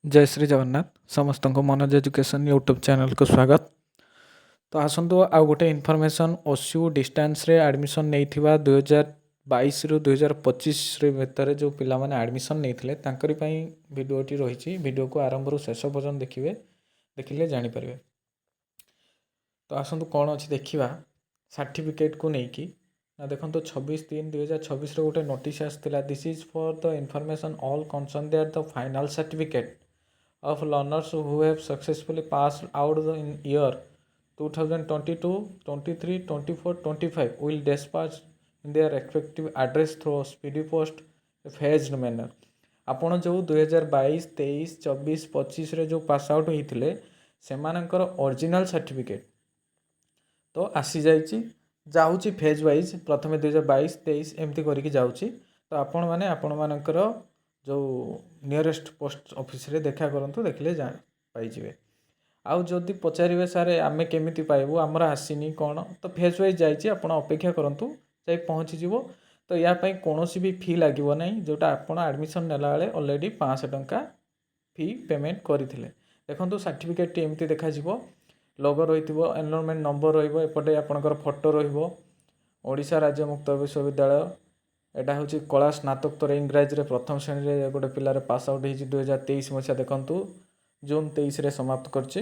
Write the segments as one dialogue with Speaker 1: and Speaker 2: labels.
Speaker 1: ଜୟ ଶ୍ରୀ ଜଗନ୍ନାଥ। ସମସ୍ତଙ୍କୁ Manoj education YouTube ଚ୍ୟାନେଲ୍କୁ ସ୍ୱାଗତ। ତ ଆସନ୍ତୁ, ଆଉ ଗୋଟେ ଇନଫର୍ମେସନ୍। ଓସିୟୁ ଡିଷ୍ଟାନ୍ସରେ ଆଡ଼ମିସନ୍ ନେଇଥିବା, 2022ରୁ 2025 ଭିତରେ ଯେଉଁ ପିଲାମାନେ ଆଡ଼ମିସନ୍ ନେଇଥିଲେ, ତାଙ୍କରି ପାଇଁ ଭିଡ଼ିଓଟି ରହିଛି। ଭିଡ଼ିଓକୁ ଆରମ୍ଭରୁ ଶେଷ ପର୍ଯ୍ୟନ୍ତ ଦେଖିବେ, ଦେଖିଲେ ଜାଣିପାରିବେ। ତ ଆସନ୍ତୁ, କ'ଣ ଅଛି ଦେଖିବା ସାର୍ଟିଫିକେଟ୍କୁ ନେଇକି। ନା ଦେଖନ୍ତୁ, 26/3/2026ର ଗୋଟେ ନୋଟିସ୍ ଆସିଥିଲା। This is for the information all concern that the final certificate of learners who have successfully passed out in year 2022, 23, 24, 25 will dispatch in their respective address through speedy post phased manner. ଆପଣ ଯେଉଁ 2022, 23, 24, 25ରେ ଯେଉଁ pass out ହେଇଥିଲେ, ସେମାନଙ୍କର original certificate ତ ଆସିଯାଇଛି, ଯାଉଛି phase wise. ପ୍ରଥମେ 2022, 23, ଏମିତି କରିକି ଯାଉଛି। ତ ଆପଣମାନେ ଆପଣମାନଙ୍କର ଯେଉଁ ନିୟରେଷ୍ଟ ପୋଷ୍ଟ ଅଫିସରେ ଦେଖା କରନ୍ତୁ, ଦେଖିଲେ ପାଇଯିବେ। ଆଉ ଯଦି ପଚାରିବେ, ସାର୍, ଆମେ କେମିତି ପାଇବୁ, ଆମର ଆସିନି କ'ଣ? ତ ଫେଜ୍ ୱାଇଜ୍ ଯାଇଛି, ଆପଣ ଅପେକ୍ଷା କରନ୍ତୁ, ଯାଇ ପହଞ୍ଚିଯିବ। ତ ୟା ପାଇଁ କୌଣସି ବି ଫି ଲାଗିବ ନାହିଁ, ଯେଉଁଟା ଆପଣ ଆଡ଼ମିସନ୍ ନେଲାବେଳେ ଅଲରେଡ଼ି 500 ଟଙ୍କା ଫି ପେମେଣ୍ଟ କରିଥିଲେ। ଦେଖନ୍ତୁ, ସାର୍ଟିଫିକେଟ୍ଟି ଏମିତି ଦେଖାଯିବ। ଲୋଗୋ ରହିଥିବ, ଏନରୋଲମେଣ୍ଟ ନମ୍ବର ରହିବ, ଏପଟେ ଆପଣଙ୍କର ଫଟୋ ରହିବ। ଓଡ଼ିଶା ରାଜ୍ୟ ମୁକ୍ତ ବିଶ୍ୱବିଦ୍ୟାଳୟ, ଏଇଟା ହେଉଛି କଳା ସ୍ନାତକୋତ୍ତର ଇଂରାଜୀରେ ପ୍ରଥମ ଶ୍ରେଣୀରେ ଗୋଟେ ପିଲାର ପାସ୍ ଆଉଟ୍ ହେଇଛି 2023 ମସିହା। ଦେଖନ୍ତୁ, ଜୁନ୍ 23ରେ ସମାପ୍ତ କରିଛି।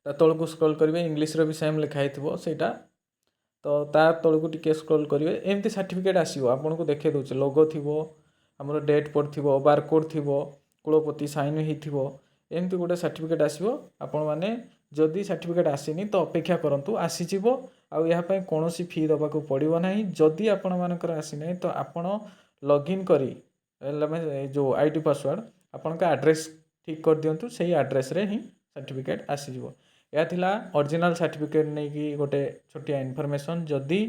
Speaker 1: ତା ତଳକୁ ସ୍କ୍ରୋଲ୍ କରିବେ, ଇଂଲିଶରେ ବି ସେମ୍ ଲେଖା ହେଇଥିବ ସେଇଟା। ତ ତା ତଳକୁ ଟିକେ ସ୍କ୍ରୋଲ୍ କରିବେ, ଏମିତି ସାର୍ଟିଫିକେଟ୍ ଆସିବ। ଆପଣଙ୍କୁ ଦେଖାଇ ଦେଉଛି। ଲୋଗୋ ଥିବ ଆମର, ଡେଟ୍ ପଡ଼ିଥିବ, ବାରକୋଡ଼୍ ଥିବ, କୁଳପତି ସାଇନ୍ ହେଇଥିବ। ଏମିତି ଗୋଟେ ସାର୍ଟିଫିକେଟ୍ ଆସିବ। ଆପଣମାନେ ଯଦି ସାର୍ଟିଫିକେଟ୍ ଆସିନି, ତ ଅପେକ୍ଷା କରନ୍ତୁ, ଆସିଯିବ। ଆଉ ଏହା ପାଇଁ କୌଣସି ଫି ଦେବାକୁ ପଡ଼ିବ ନାହିଁ। ଯଦି ଆପଣମାନଙ୍କର ଆସିନାହିଁ, ତ ଆପଣ ଲଗ୍ଇନ୍ କରି ଯେଉଁ ଆଇଡି ପାସୱାର୍ଡ଼, ଆପଣଙ୍କ ଆଡ୍ରେସ୍ ଠିକ୍ କରିଦିଅନ୍ତୁ, ସେଇ ଆଡ୍ରେସ୍ରେ ହିଁ ସାର୍ଟିଫିକେଟ୍ ଆସିଯିବ। ଏହା ଥିଲା ଅରିଜିନାଲ୍ ସାର୍ଟିଫିକେଟ୍ ନେଇକି ଗୋଟେ ଛୋଟିଆ ଇନଫର୍ମେସନ୍। ଯଦି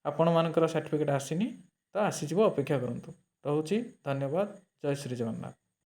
Speaker 1: ଆପଣମାନଙ୍କର ସାର୍ଟିଫିକେଟ୍ ଆସିନି, ତ ଆସିଯିବ, ଅପେକ୍ଷା କରନ୍ତୁ। ରହୁଛି, ଧନ୍ୟବାଦ। ଜୟ ଶ୍ରୀ ଜଗନ୍ନାଥ।